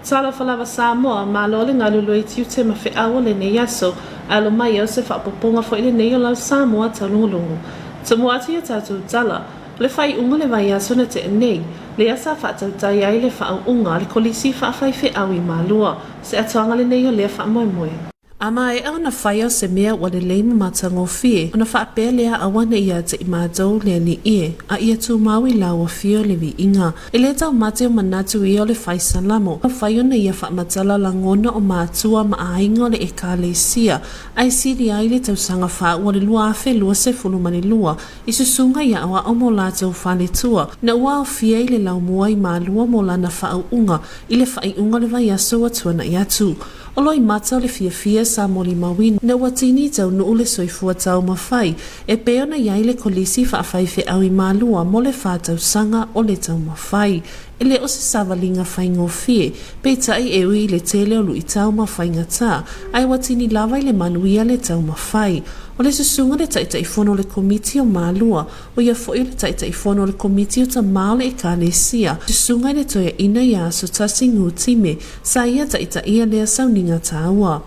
Talofa lava Samoa, malo le galulue i tiute ma feau o lenei aso, ae alo mai au se faaopoopoga foi lenei o lau Samoa taulogologo. Tumua atu i a tatou tala, o le faaiuga o le vaiaso na tea nei, lea sa faatautai ai le faauuga a le Kolisi Faafaifeau i Malua, se atoaga lenei o lea faamoemoe. A maea ona fai o se mea ua lelei ma matagofie, ona faapea lea auaneʻi ia te i matou le Alii e, a ia tumau i lau afio le viiga. E le taumate o manatu ia o le fai salamo, na fai ona ia faamatala lagona o matua ma aiga o le Ekalesia, ae sili ai le tausaga faaua o le 2022 i susuga i aoao mo latou faletua, na ua aofia i le laumua i Malua mo lana faauuga i le faaiuga o le vaiaso ua tuanai atu. O loimata o le fiafia sa molimauina ina ua tini taunuu le soifua taumafai e pei ona i ai le Kolisi Faafaifeau i Malua mo le 4 tausaga o le taumafai. E le o se savaliga faigofie, peitai e ui i le tele o luitau ma faigata, ae ua tini lava i le manuia le taumafai. O le susuga le Taitaifono o le Komiti o Malua, ʻO ia foi o le Taitaifono o le Komiti o Tama o le Ekalesia, Susuga i le Toeaina ia Asotasi Gutime, sa ia taitaia lea sauniga taua.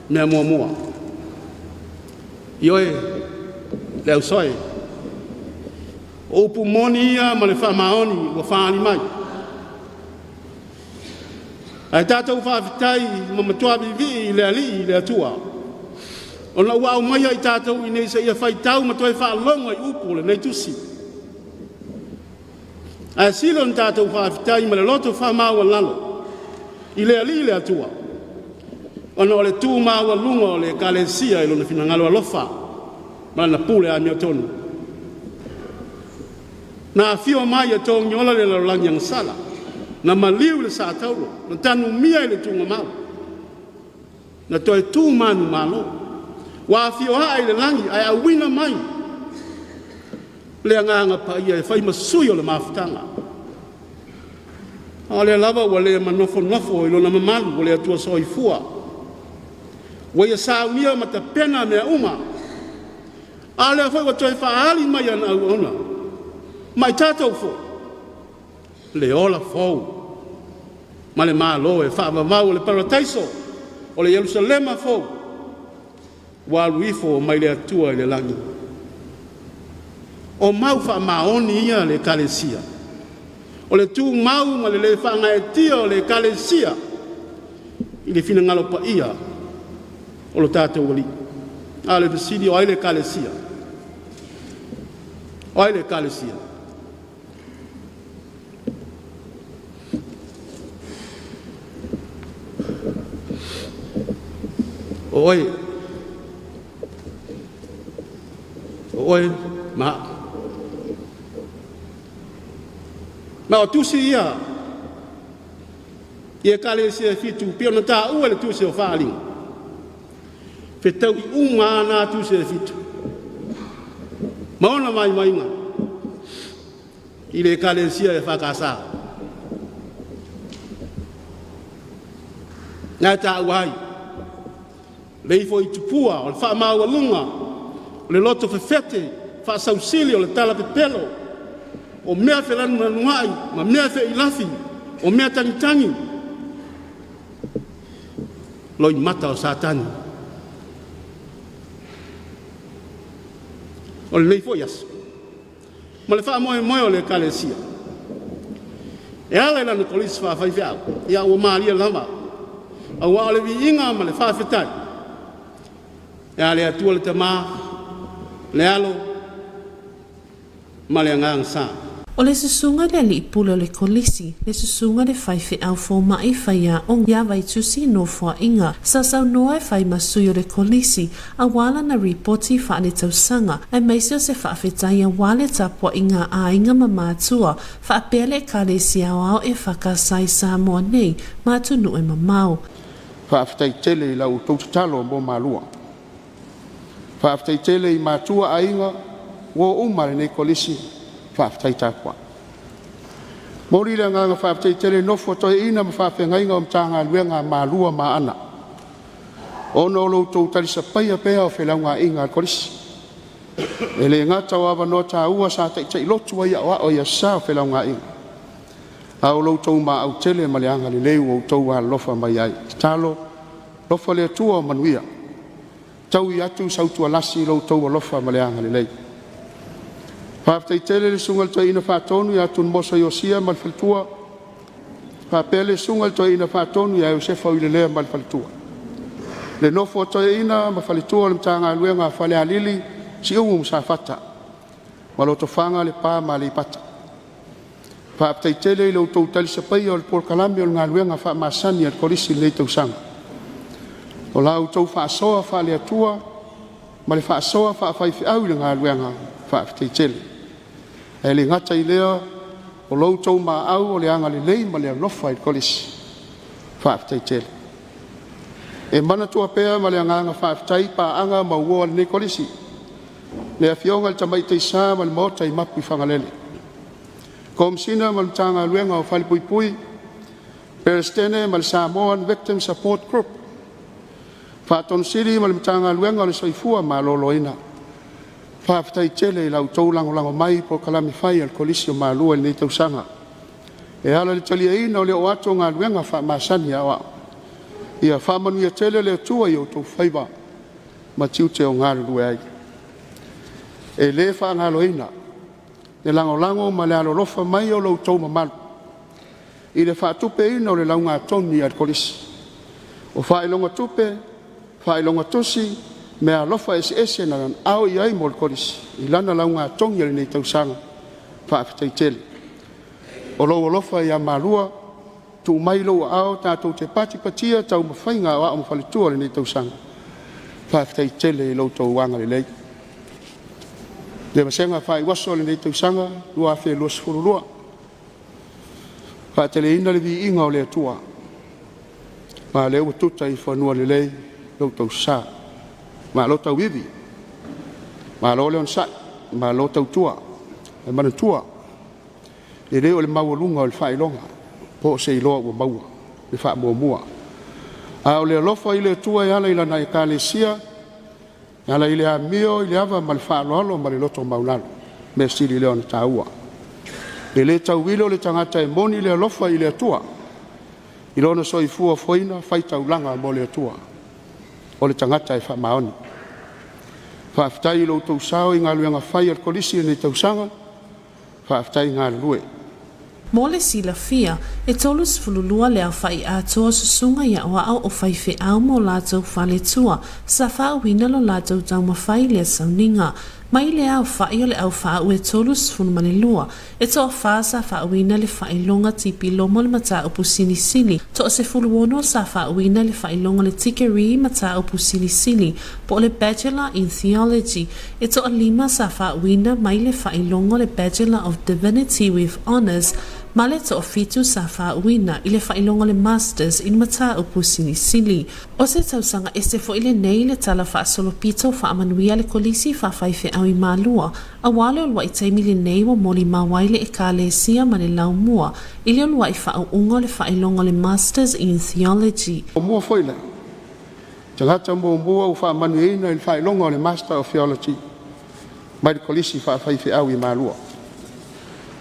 Mea muamua, ioe, le ausoe, o upu moni ia ma le faamaoni ua faaali mai. Ae tatou faafetai ma matua viivii i le Alii i le Atua, ona ua aumaia i tatou i nei seia faitau ma toe faalogo i upu o lenei tusi. Ae sili ona tatou faafetai ma le loto faamaualalo i le Alii le Atua, ona o le tu maualuga o le Ekalesia i lona finagalo alofa ma lana pule amiotonu. Na afio mai e togiola le lalolagi agasala, na maliu i le sa taulo, na tanumia i le tugamau, na toe tu manumalo. Ua afio ae i le lagi ae auina mai le agaga paia e fai ma sui o le mafutaga. A o lea lava ua le manofonofo i lona mamalu o le Atua soifua. Ua ia saunia ma tapena mea uma. A o lea foi ua toe faaali mai ana auauna ma i tatou foi le ola fou ma le Malo e faavavau o le parataiso o le Ierusalema fou ua alu ifo mai le Atua i le lagi. O mau faamaoni ia le Ekalesia, o le tumau ma le lē faagaeetia o le Ekalesia i le finagalo paia o lo tatou Alii. A o le fesili, o ai le Ekalesia? O ai le Ekalesia? O oe, o oe ma a'u. Ma o tusi ia i Ekalesia e fitu pei ona taua i le tusi o Faaaliga, fetaui uma lava na tusi e fitu ma ona vaivaiga i le Ekalesia EFKS. Na e taua ai le ifo i tupua o le faamaualuga o le loto fefete faasausili o le tala pepelo o mea felanunanuai ma mea feilafi o mea tagitagi loimata o Satani. O lenei foi aso ma le faamoemoe o le Ekalesia e ala i lana kolisi faafaifeau, ia ua malie lava, aua o le viiga ma le faafetai e a le Atua le Tama, le Alo ma le Agaga Sa. O le susuga i le alii pule o le kolisi, le susuga i le faifeau fomai faiaoga ia Vaitusi Nofoaiga, sa saunoa e fai ma sui o le kolisi, aua lana ripoti faaletausaga, aemaise o se faafetai aua le tapuaiga a aiga ma matua, faapea le Ekalesia Aoao EFKS i Samoa nei ma atunuu e mamao. Faafetai tele i la outou tatalo mo Malua. Faafetai tele i matua, aiga, uo uma a lenei kolisi, faafetai tapuai. Momoli le agaga faafetai tele i nofo a toeaiina ma faafeagaiga o Matagaluega a Malua ma Aana, ona o lo outou talisapaia pea o felaugaaiga a le Kolisi. E le gata o avanoa taua sa taitailotu ai aoao i aso sa o felaugaaiga, A o lo outou maau tele ma le agalelei ua outou alolofa mai ai. Tatalo, alofa le Atua o manuia, taui atu sautualasi i lo outou alofa ma le agalelei. Faafetai tele i le susuga i le Toeaina Faatonu ia Tunumoso Iosia ma le faletua, faapea le susuga i le Toeaina Faatonu ia Iosefa Uilelea ma le faletua. Le nofo a toeaiina ma faletua o le Matagaluega a Falealili, Siumu ma Safata ma Lotofaga, Lepa ma Aleipata. Faafetai tele i lo outou talisapaia o le polokalame o le galuega faamasani a le Kolisi i lenei tausaga. O la outou faasoa faale-Atua ma le faasoa faafaifeau i le galuega, faafetai tele. Ae le gata i lea o lo outou maau o le agalelei ma le alofa i le Kolisi, faafetai tele. E manatua pea ma le agaga faafetai paaga ma uo a lenei Kolisi, le Afioga i le Tamaitai Sa ma le Maota i Mapuifagalele, Komesina ma le Matagaluega o Falepuipui, Peresetene ma le Samoa Victim Support Group, Faatonu Sili ma le Matagaluega o le Soifua Maloloina. Faafetai tele i la outou lagolago mai i polokalame fai a le Kolisi o Malua i lenei tausaga e ala i le taliaina o le oo atu o galuega faamasani a aoao. Ia faamanuia tele le Atua i o outou faiva ma tiute o galulue ai. E le faagaloina le lagolago ma le alolofa mai o lo outou mamalu i le faatupeina o le laugatogi a le Kolisi. O faailoga tupe, faailoga tusi, meaalofa eseese na ao i ai mo le Kolisi i lana laugatogi i lenei tausaga, faafetai tele. O lou alofa ia Malua, tuu mai i lou aao tatou te patipatia taumafaiga a aoao ma faletua i lenei tausaga. Faafetai tele i lo outou agalelei. Le vasega faaiuaso o lenei tausaga 2022, faateleina le viiga o le Atua, ma o lea ua tuta i fanua lelei lo outou sa. Malo tauivi, malo le onosai, malo tautua. E manatua, e le o le maualuga o le faailoga po o se iloa ua maua le faamuamua, a o le alofa i le Atua e ala i Lana Ekalesia, e ala i le amio i le ava ma le faaaloalo ma le loto maualalo. Mea sili lea ona taua. E le tauilo le tagata e moni le alofa i le Atua i lona soifua foeina faitaulaga mo le Atua. O le tagata e faamaoni. Faafetai i lo outou sao i galuega fai a le Kolisi i lenei tausaga. Faafetai galulue. Mo le silafia, e 32 le aofa'i atoa o susuga i aoao o faifeau ma o latou faletua sa faauuina lo latou taumafai i lea sauniga. Mai lea aofa'i o le aufaau e 32, e toafa sa faauuina le faailoga tipiloma o le mataupu silisili, toa 16 sa faauuina le faailoga o le tikerii mataupu silisili po o le Bachelor in Theology, E toalima sa faauuina mai le faailoga o le Bachelor of Divinity with Honours ma le toafitu sa faauuina i le faailoga o le Masters in Mataupu Silisili. O se tausaga ese foi lenei i le tala faasolopito faamanuia le Kolisi Faafaifeau i Malua, aua le uluai taimi lenei ua molimau ai le Ekalesia ma le Laumua i le uluai faauuga o le faailoga o le Masters in Theology. Muamua foi lea Tagata muamua ua faamanuiaina i le faailoga o le Master of Theology mai le Kolisi Faafaifeau i Malua.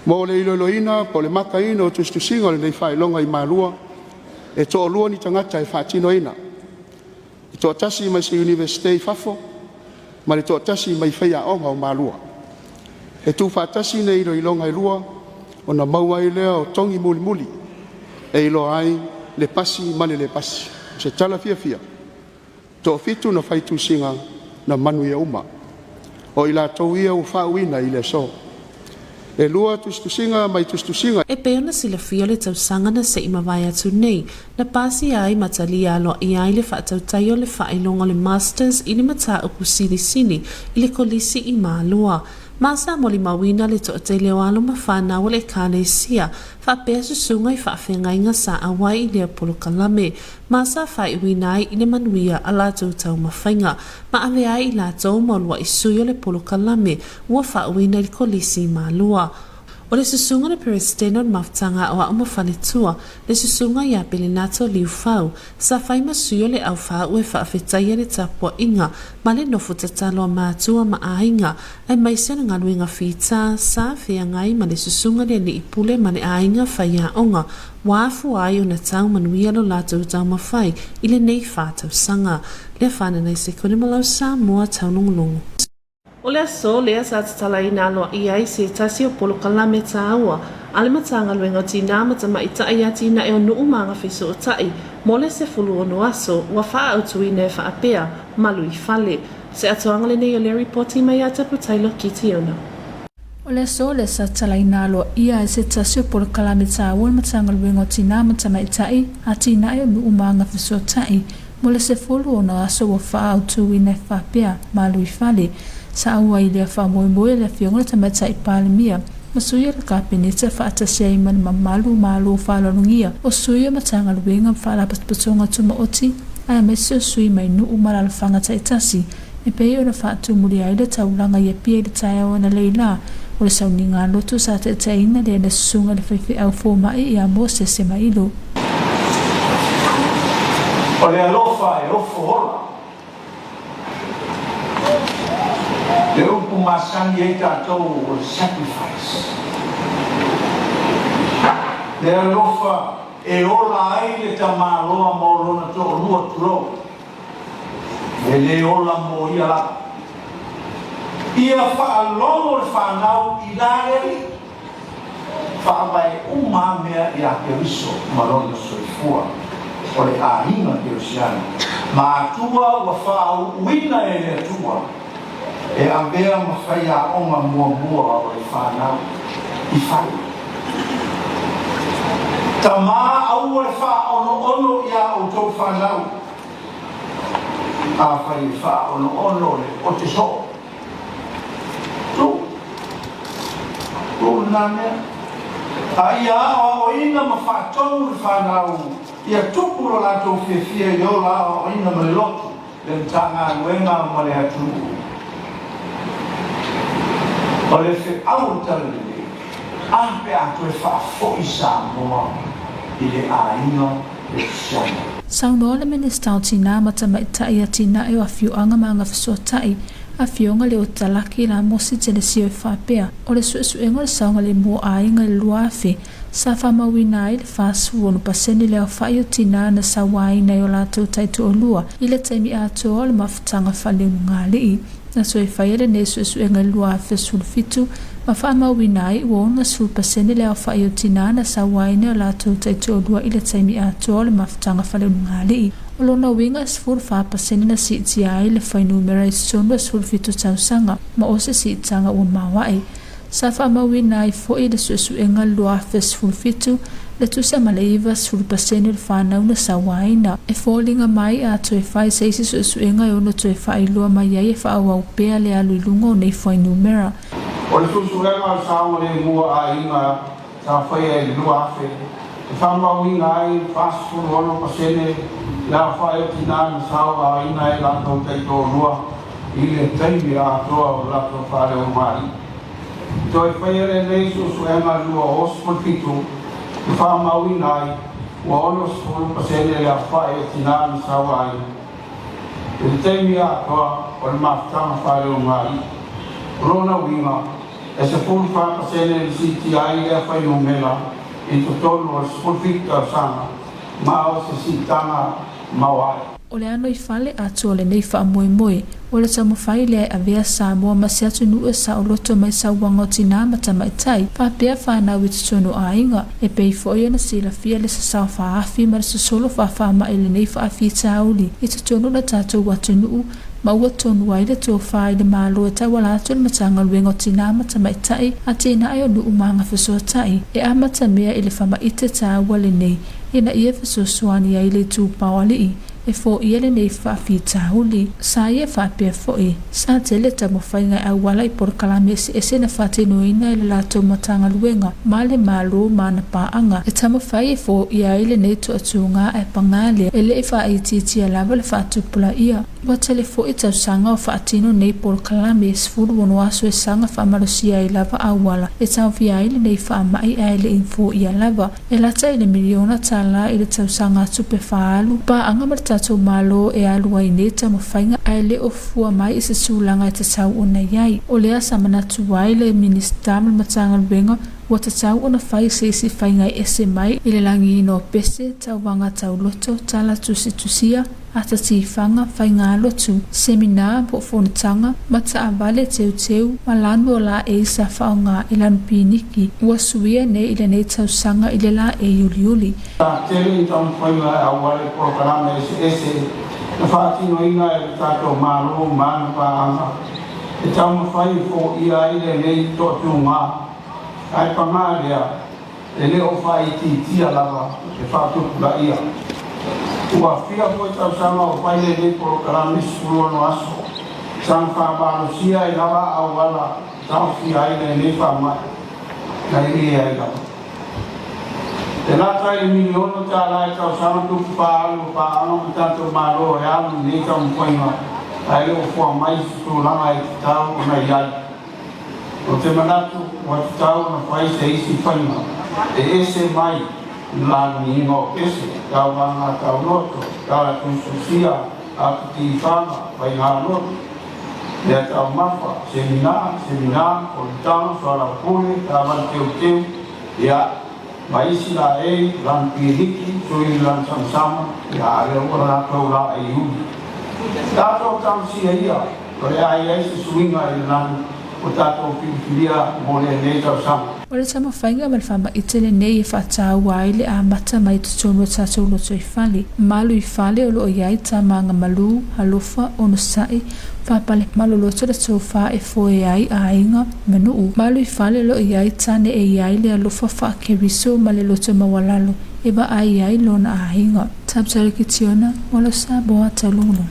Mo le iloiloina po o le makaina o tusitusiga o lenei faailoga i Malua, e toalua ni tagata e faatinoina, e toatasi mai se Iunivesite i fafo ma le toatasi mai faiaoga o Malua. E tuufaatasi nei iloiloga e lua ona maua ai lea o togi mulimuli e iloa ai le pasi ma le le pasi. O se tala fiafia, toafitu na fai tusiga na manuia uma. O i latou ia ua faauuina i le aso. E lua tusitusiga mai tusitusiga. E pei ona silafia le tausaga na se i mavae atu nei, na pasia ai ma talia aloaia ai le faatautai o le faailoga o le Masters i le mataupu silisili i le Kolisi i Malua. Ma sa molimauina le toatele o alo ma fanau o le Ekalesia faapea susuga i faafeagaiga sa auai i lea polokalame ma sa faaiuina ai i le manuia a latou taumafaiga ma ave ai i latou ma uluai sui o le polokalame ua faauuina i le Kolisi i Malua. O le Susuga le Peresetene o le Mafutaga Aoao ma Faletua, le Susuga ia Pelenato Liufau, sa fai ma sui o le au faauu e faafetaia le tapuaiga ma le nofo tatalo a matua ma aiga, aemaise o le galuega fita sa feagai ma le Susuga le Alii Pule ma le aiga faiaoga ua afua ai ona tau manuia lo latou taumafai i lenei faatausaga. Lea fananai sekone ma lau Samoa taulogologo. O le aso lea sa tatalaina aloaia ai se tasi o polokalame tāua a le Matagaluega o Tinā ma Tamaitai Atinae o Nuu ma Agafesootai mo le 16 aso ua faaautuina e faapea, Malu i Fale. Se atoaga lenei o le ripoti mai ia Tapu Taylor Kitiona. O le aso lea sa tatalaina aloaia ai se tasi o polokalame taua a le Matagaluega o Tinā ma Tamaitai, Atinae o Nuu ma Agafesootai mo le 16 aso ua faaautuina e faapea, Malu i Fale, sa auai i lea faamoemoe le Afioga i le Tamaitai Palemia ma sui o le Kapeneta faatasi ai ma le mamalu o Malo faaaloalogia o sui o Matagaluega ma Faalapotopotoga Tumaoti aemaise o sui mai nuu ma alaalafaga taitasi e pei ona faatumulia ai le taulaga i Apia i le taeao analeila o le sauniga lotu sa taitaiina lea le Susuga i le Faifeau Fomai ia Mosese Mailo. O le alofa e ofo ola. Le upu masani ai tatou o le sacrifice. Le alofa e ola ai le tamaloa mo lona toalua tulou. E le ola mo ia lava. Ia faalogo le fanau i la le Alii. Faavae uma a mea ia Keriso ma lona soifua, o le aiga Kerisiano, ma Atua ua faauuina e le Atua e avea ma faiaoga muamua o le fanau i fale. Tama aua le faaonoono i a outou fanau, afai e faaonoono le ote soo. Tu. Tu lena mea. A ia aoaoina ma faatonu le fanau, ia tupu lo latou fiafia i ola aoaoina ma le lotu, le Matagaluega ma le atunuu. O le feau o le Talalelei, a pe a toe faafoi Samoa i le aiga Kerisiano. Saunoa le Minisita o Tinā ma Tamaitai Atinae o Afioaga ma Agafesootai, Afioga Leo Talaki Lamosi Telesio e faapea, o le suesuega o le saogalemu o aiga i le 2000, sa faamauina ai le 46% le aofai o tinā na sauaina i o latou taitoalua i le taimi atoa o le mafutaga faaleulugalii. Na toe faia lenei suesuega i le 2017 ma faamauina ai ua 60% le aofai o tinā na sauaina i o latou taitoalua i le taimi atoa o le mafutaga faaleulugalii. O lona uiga e 14% na siitia ai le fuainumera i totonu o le 17 tausaga ma o se siitaga ua maoae. Sa faamauina ai foi le suesuega i le 2017 le tusa ma le 90% o le fanau na sauaina. E foliga mai a toe fai se isi suesuega e ono toe faailoa mai ai e faaauau pea le alu i luga o nei fuainumera. O le suesuega o le saogalemu a aiga sa faia i le 2000, e faamauina ai le 46% le aofai o tinā na saoaina ai latou taitoalua i le taimi atoa o le latou faaleomaali'i. Toe faia lenei suesuega i le 2017 na faamauina ai ua 60% le aofai o tinā na saoaina i le taimi atoa o le mafutaga faaleomaali'i. O lona uiga, E 14% le siitia ai lea fuainumera i totonu o le 17 tausaga, ma o se siitaga maoae. O le ano i fale atoa o lenei faamoemoe, o le taumafai lea e avea Samoa ma se atunuu e saoloto mai sauaga o tinā ma tamaitai, faapea fanau i totonu o aiga, e pei foi ona silafia le sasao faaafi ma le sosolo faafaamai lenei faafitauli i totonu o le tatou atunuu, ma ua tonu ai le tofa i le Malo e tauala atu i le Matagaluega o Tinā ma Tamaitai, Atinae o Nuu ma Agafesootai, e amatamea i le famaite taua lenei ina ia fesoasoani ai le itupa o alii. e foia lenei faafitauli. Sa ia faapea foi, sa tele taumafaiga e auala i polokalame eseese na faatinoina e le latou Matagaluega ma le Malo ma ana paaga e taumafai e foia ai lenei toatuga ae paga lea e le i faaitiitia lava le faatupulaia. Ua tele foi tausaga o faatino nei polokalame, 16 aso e saga faamalosia ai lava auala e taofia ai lenei faamai ae le i foia lava. E lata i le miliona tala i le tausaga tupe faaalu paaga ma le tatou Malo e alu ai nei taumafaiga ae le o fua mai i se tulaga e tatau ona i ai. O lea sa manatu ai le Minisita ma le Matagaluega ua tatau ona fai se isi faiga e ese mai i le lagiina o pese, tauvaga tauloto, tala tusitusia, ata tifaga, faigalotu, semina po o fonotaga, ma taavale teuteu ma lanu o laei sa faaaoga i lanu piniki ua suia nei i lenei tausaga i le laei uliuli. Sa tele i taumafaiga e auala i polokalame eseese na faatinoina e le tatou Malo ma ana paaga e taumafai e foia ai lenei toatuga, ae paga lea, e le o faaitiitia lava le faatupulaia. Ua fia foi tausaga o fai lenei polokalame 16 aso, saga faamalosia ai lava auala taofia ai lenei faamai na i ai lava. E lata i le miliona tala e tausaga tupu faaalu o paaga ma tatou Malo e alu i nei taumafaiga ae le o fua mai se tulaga e tatau ona i ai. Ou te manatu ua tatau ona fai se isi faiga e ese mai i le lagiina o pese, tauvaga tauloto, tala tusitusia, ata tifaga, faigalotu, mea taumafa, semina, semina, fonotaga, soalaupule, taavale teuteu, ia, ma isi laei, lanu piliki, sui lanu samasama, ia, a lea ua latou laei uli. Tatou talosia ia. O le a i ai se suiga i le lanu o tatou filifilia mo lenei tausaga. O le taumafaiga ma le faamaite lenei e faataua ai le amata mai totonu o tatou lotoifale. Malu i fale o lo o i ai tamaga malu, alofa, onosai, faapale maloloto le tofa e foe ai aiga ma nuu. Malu i fale o lo o i ai tane e i ai le alofa faa-Keriso ma le loto maualalo e vaai ai lona aiga. Tabitha Kitiona, Molosa Boa Taulungu.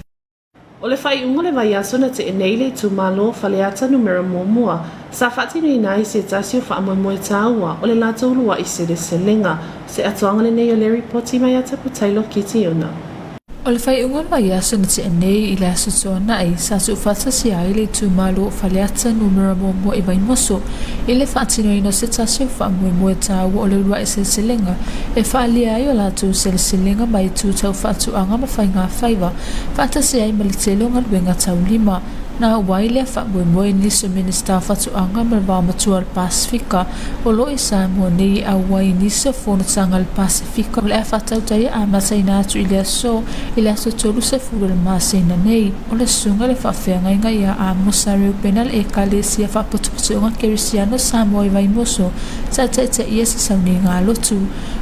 O le faaiuga o le vaiaso na tea nei le itumalo o Faleata Numera Muamua, sa faatinoina ai se tasi o faamoemoe taua o le latou uluai seleselega. Se atoaga lenei o le ripoti mai ia Tapu Taylor Kitiona. O le faaiuga o le vaiaso na tea nei i le Aso Toonai, sa tuufaatasi ai le itumalo o Faleata Numera Muamua i Vaimoso i le faatinoina o se tasi o faamoemoe taua o le uluai seleselega e faaalia ai o latou seleselega mai itu tau faatuaga ma faigafaiva faatasi ai ma le tele o galuega taulima. Na auai lea faamoemoe i nisi o Minisita o Faatoaga ma le Vaomatua o le Pasefika o lo o i Samoa nei e auai i nisi o fonotaga a le Pasefika o le a faatautaia amataina atu i le aso i le aso 30 o le masina nei. O le susuga i le faafeagaiga ia Amosa Reupena le Ekalesia Faapotopotoga Kerisiano Samoa i Vaimoso sa taitaia se sauniga lotu.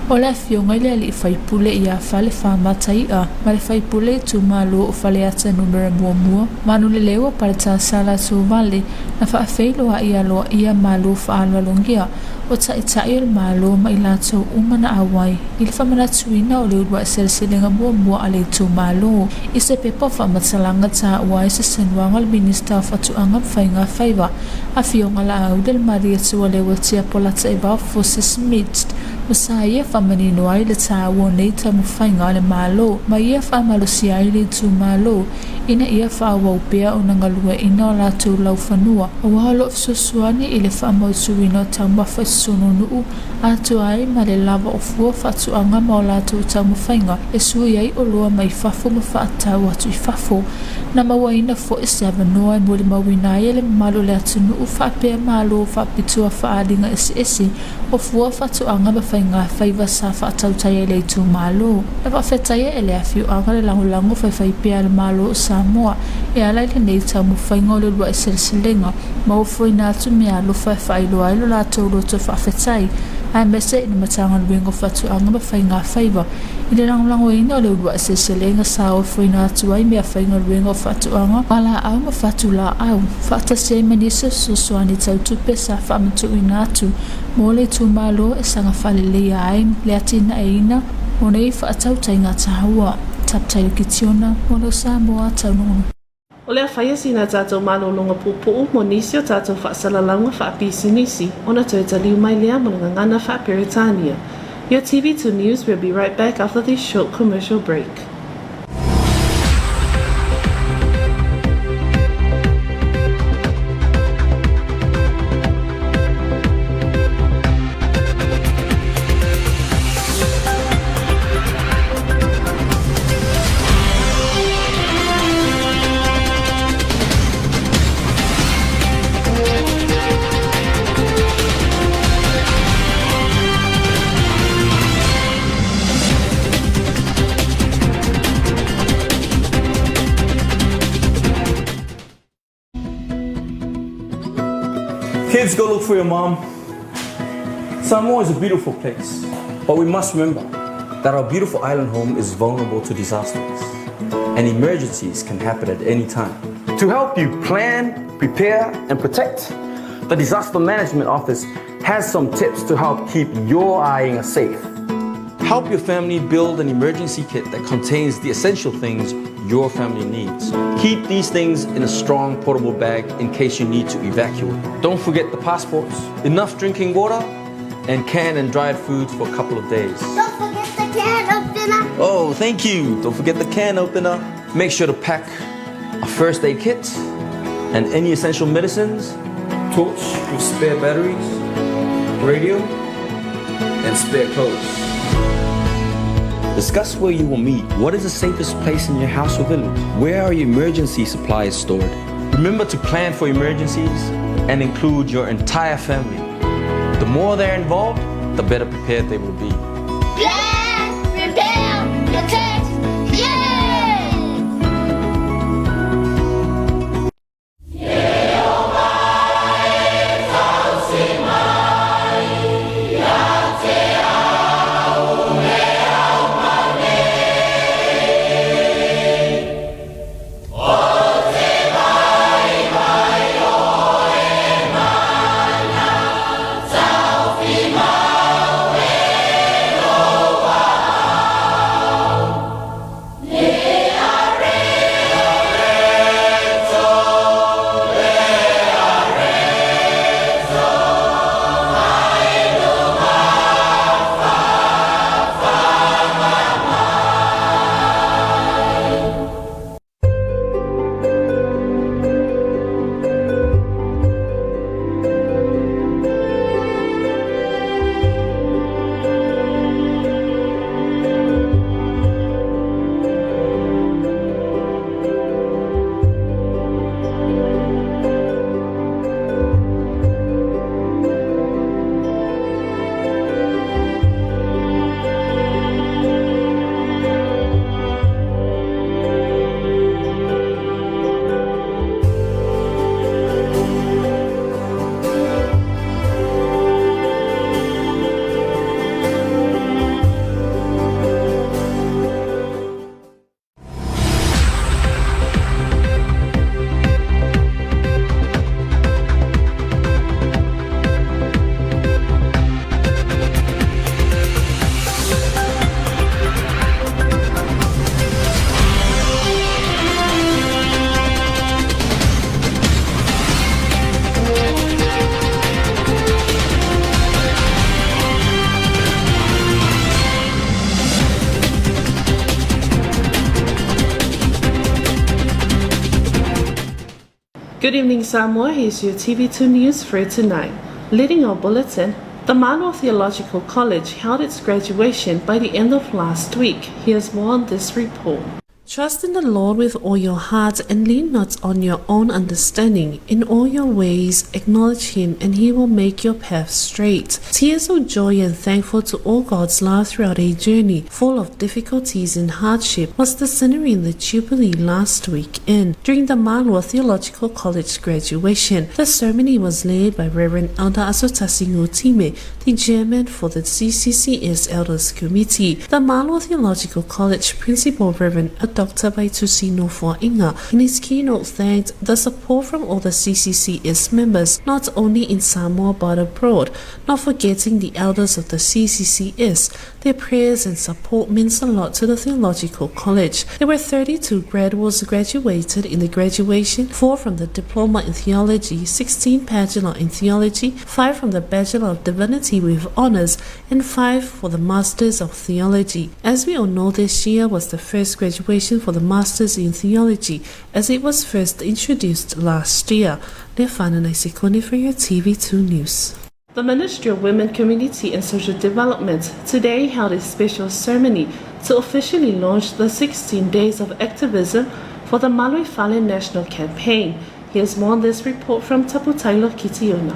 O le afioga i le alii faipule ia Fale Famatai'a ma le faipule itumalo o Faleata Numera Muamua, Manuleleua Paletasala Sovale, na faafeiloai aloaia Malo faaaloalogia o Taitai o le Malo ma i latou uma na auai i le faamanatuina o le uluai seleselega muamua a le itumalo. I se pepa o faamatalaga taua ai se saunoaga a le Minista o Faatoaga ma Faiga Faiva, Afioga Laaulelemalie Tualeuatia Polataivao Fosi Smith, ma sa ia faamanino ai le taua o nei taumafaiga a le Malo ma ia faamalosia ai le itumalo ina ia faaauau pea ona galueaiina o latou laufanua aua o lo o fesoasoani i le faamautuina o taumafa i totonu o nuu atoa ai ma le lava o fua faatoaga ma o latou taumafaiga e sui ai oloa mai fafo ma faatau atu i fafo. Na mauaina foi se avanoa e molimauina ai e le mamalu o le atunuu faapea Malo faapitoa faaaliga eseese o fua faatoaga ma faigafaiva sa faatautai ai le itumalo. Na faafetaia e le afioaga le lagolago faifaipea a le Malo o Samoa e ala i lenei taumafaiga o le uluai seleselega ma ofoina atu meaalofa e faailoa ai lo latou loto faafetai aemaise i le Matagaluega o Faatoaga ma Faigafaiva i le lagolagoina o le uluai seleselega sa ofoina atu ai meafaigaluega o faatoaga, laau ma fatulaau, faatasi ai ma nisi o fesoasoani tau tupe sa faamatuuina atu mo le itumalo e saga faaleleia ai le atinaeina o nei faatautaiga taua. Sapataio Kitiona mo leo Samoa Taunuu. O le a faia sina tatou malologa puupuu mo nisi o tatou faasalalauga faapisinisi ona toe taliu mai lea mo le gagana faa-Peretania. Your TV2 News will be right back after this short commercial break. Kids, go look for your mom. Samoa is a beautiful place, but we must remember that our beautiful island home is vulnerable to disasters, and emergencies can happen at any time. To help you plan, prepare, and protect, the Disaster Management Office has some tips to help keep your eyeing safe. Help your family build an emergency kit that contains the essential things your family needs. Keep these things in a strong portable bag in case you need to evacuate. Don't forget the passports, enough drinking water, and canned and dried foods for a couple of days. Don't forget the can opener. Oh, thank you. Don't forget the can opener. Make sure to pack a first aid kit and any essential medicines, torch with spare batteries, radio, and spare clothes. Discuss where you will meet. What is the safest place in your house or village? Where are your emergency supplies stored? Remember to plan for emergencies and include your entire family. The more they're involved, the better prepared they will be. Plan, prepare, protect. Yeah! Good evening, Samoa. Here's your TV2 news for tonight. Leading our bulletin, the Manoa Theological College held its graduation by the end of last week. Here's more on this report. Trust in the Lord with all your heart and lean not on your own understanding. In all your ways acknowledge him and he will make your path straight. Tears of joy and thankful to all God's love throughout a journey full of difficulties and hardship was the scenery in the Jubilee last week in during the Manoa Theological College graduation. The ceremony was led by Reverend Elder Asotasi Ngutime, the chairman for the CCCS Elders Committee. The Manoa Theological College Principal Reverend Dr. Dr. Vaitusi Nofoa'iga, in his keynote thanked the support from all the CCCS members, not only in Samoa but abroad, not forgetting the elders of the CCCS. Their prayers and support means a lot to the Theological College. There were 32 graduates graduated in the graduation, 4 from the Diploma in Theology, 16 Bachelor in Theology, 5 from the Bachelor of Divinity with Honors, and 5 for the Masters of Theology. As we all know, this year was the first graduation for the Masters in Theology, as it was first introduced last year. Lefana Naisikoni for your TV2 News. The Ministry of Women, Community and Social Development today held a special ceremony to officially launch the 16 Days of Activism for the Malu i Fale National Campaign. Here's more on this report from Taputailo Kitiona.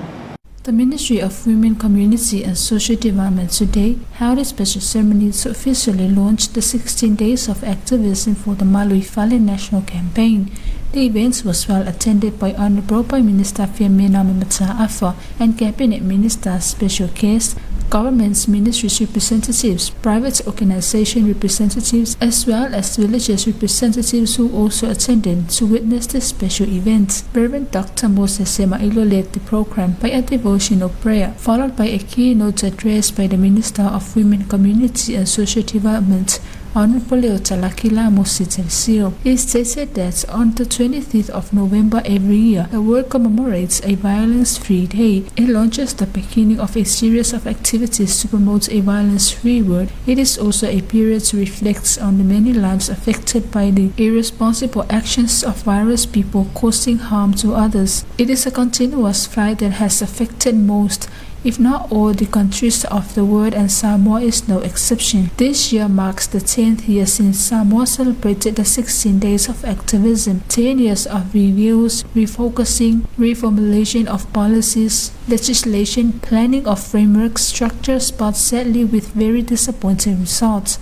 The Ministry of Women, Community and Social Development today held a special ceremony to officially launch the 16 Days of Activism for the Malu i Fale National Campaign. The event was well attended by Honorable Prime Minister Fiame Naomi Mata'afa and Cabinet Minister Special Guest, government's ministries representatives, private organization representatives, as well as villages representatives who also attended to witness this special event. Reverend Dr. Moses Semailo led the program by a devotional prayer, followed by a keynote address by the Minister of Women, Community and Social Development, Honorable Leo Lamosi Telesio. He stated that on the 25th of November every year, the world commemorates a violence-free day. It launches the beginning of a series of activities to promote a violence-free world. It is also a period to reflect on the many lives affected by the irresponsible actions of various people causing harm to others. It is a continuous fight that has affected most, if not all, the countries of the world, and Samoa is no exception. This year marks the 10th year since Samoa celebrated the 16 days of activism, 10 years of reviews, refocusing, reformulation of policies, legislation, planning of frameworks, structures, but sadly with very disappointing results.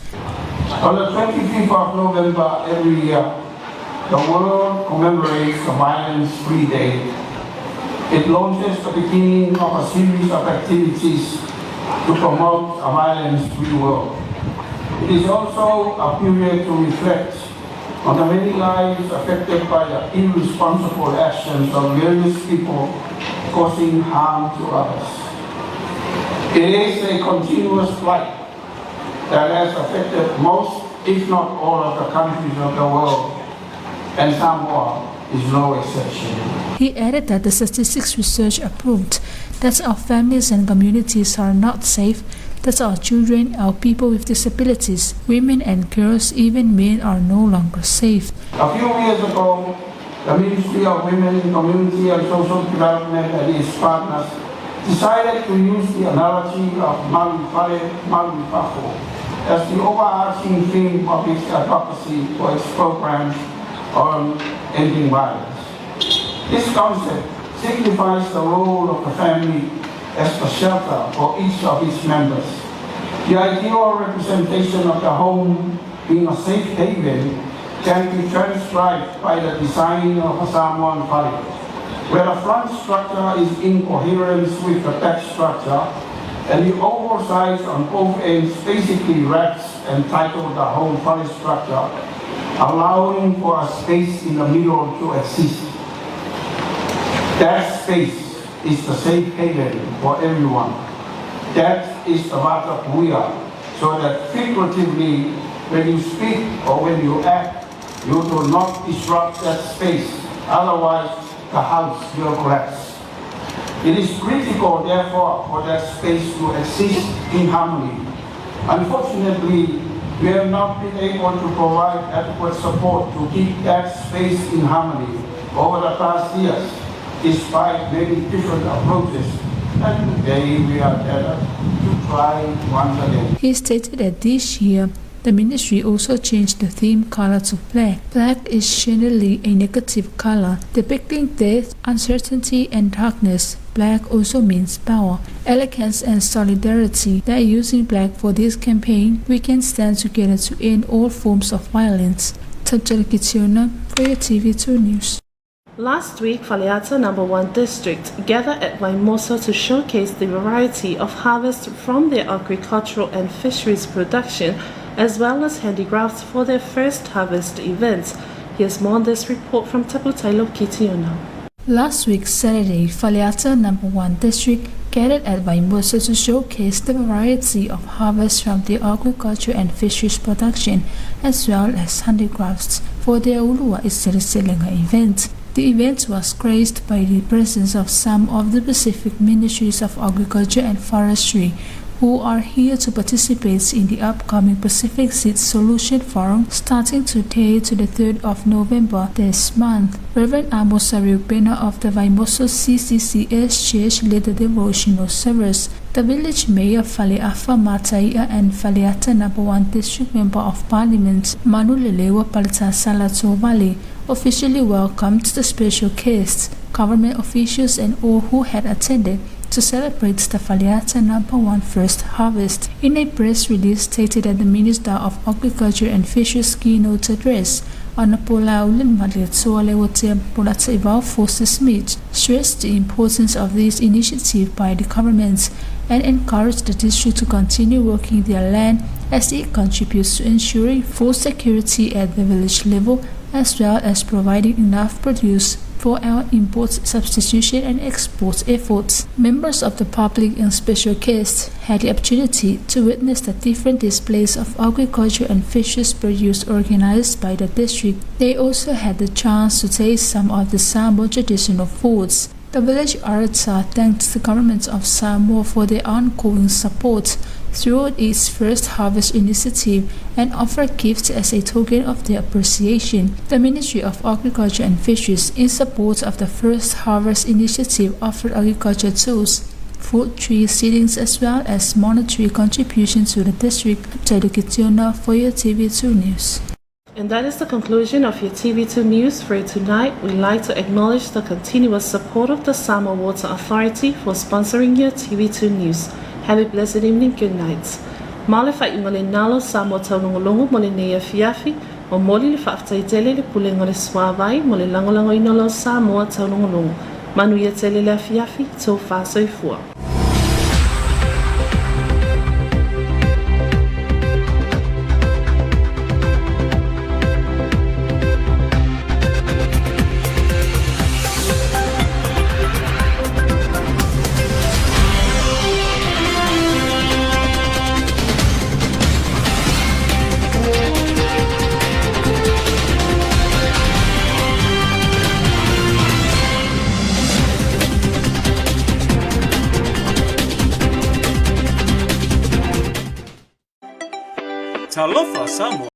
On the 25th of November every year, the world commemorates the Violence-Free Day. It launches the beginning of a series of activities to promote a violence-free world. It is also a period to reflect on the many lives affected by the irresponsible actions of various people causing harm to others. It is a continuous plight that has affected most, if not all, of the countries of the world, and Samoa is no exception. He added that the statistics research approved that our families and communities are not safe, that our children, our people with disabilities, women and girls, even men are no longer safe. A few years ago, the Ministry of Women, Community and Social Development and its partners decided to use the analogy of Malu i Fale, Malu i Fafo as the overarching theme of its advocacy for its programs on ending violence. This concept signifies the role of the family as the shelter for each of its members. The ideal representation of the home being a safe haven can be transcribed by the design of a Samoan fale, where the front structure is in coherence with the back structure, and the oval sides on both ends basically wraps and title the whole fale structure, allowing for a space in the middle to exist. That space is the safe haven for everyone. That is the Vatapuia, so that figuratively, when you speak or when you act, you do not disrupt that space, otherwise the house will collapse. It is critical, therefore, for that space to exist in harmony. Unfortunately, we have not been able to provide adequate support to keep that space in harmony over the past years, despite many different approaches. And today we are gathered to try once again. He stated that this year, the ministry also changed the theme color to black. Black is generally a negative color, depicting death, uncertainty, and darkness. Black also means power, elegance, and solidarity. That using black for this campaign, we can stand together to end all forms of violence. Tabjal Kitiona for your TV2 News. Last week, Faleata No. 1 District gathered at Vaimoso to showcase the variety of harvest from their agricultural and fisheries production as well as handicrafts for their first harvest event. Here's more on this report from Taputailo Kitiona. Last week, Saturday, Faleata Number 1 District gathered at Vaimoso to showcase the variety of harvests from the agriculture and fisheries production, as well as handicrafts for their Ulua'i Seleselega event. The event was graced by the presence of some of the Pacific Ministries of Agriculture and Forestry, who are here to participate in the upcoming Pacific Seed Solution Forum starting today to the 3rd of November this month. Reverend Amos Arupena of the Vaimoso CCCS Church led the devotional service. The village mayor Faleafa Mataia and Faleata Number 1 District Member of Parliament Manulelewa Paletasala Tovali officially welcomed the special guests, government officials and all who had attended to celebrate the Faleata Number 1 First Harvest. In a press release stated that the Minister of Agriculture and Fisheries keynote address, Honorable Foster Smith, stressed the importance of this initiative by the government and encouraged the district to continue working their land as it contributes to ensuring food security at the village level as well as providing enough produce for our import substitution and export efforts. Members of the public and special guests had the opportunity to witness the different displays of agriculture and fisheries produce organized by the district. They also had the chance to taste some of the Samoan traditional foods. The village Arata thanked the government of Samoa for their ongoing support through its first harvest initiative and offered gifts as a token of their appreciation. The Ministry of Agriculture and Fisheries, in support of the first harvest initiative, offered agriculture tools, fruit tree seedlings, as well as monetary contributions to the district. Taylor for your TV2 News. And that is the conclusion of your TV2 News for tonight. We'd like to acknowledge the continuous support of the Samoa Water Authority for sponsoring your TV2 News. Have a blessed evening. Good night. Ma le faaiuga lena lo Samoa taulogologo mo lenei afiafi, momoli le faafetai tele i le Pulega o le Suavai mo le lagolagoina o lau Samoa taulogologo. Manuia tele le afiafi, tofa soifua. Talofa Samoa!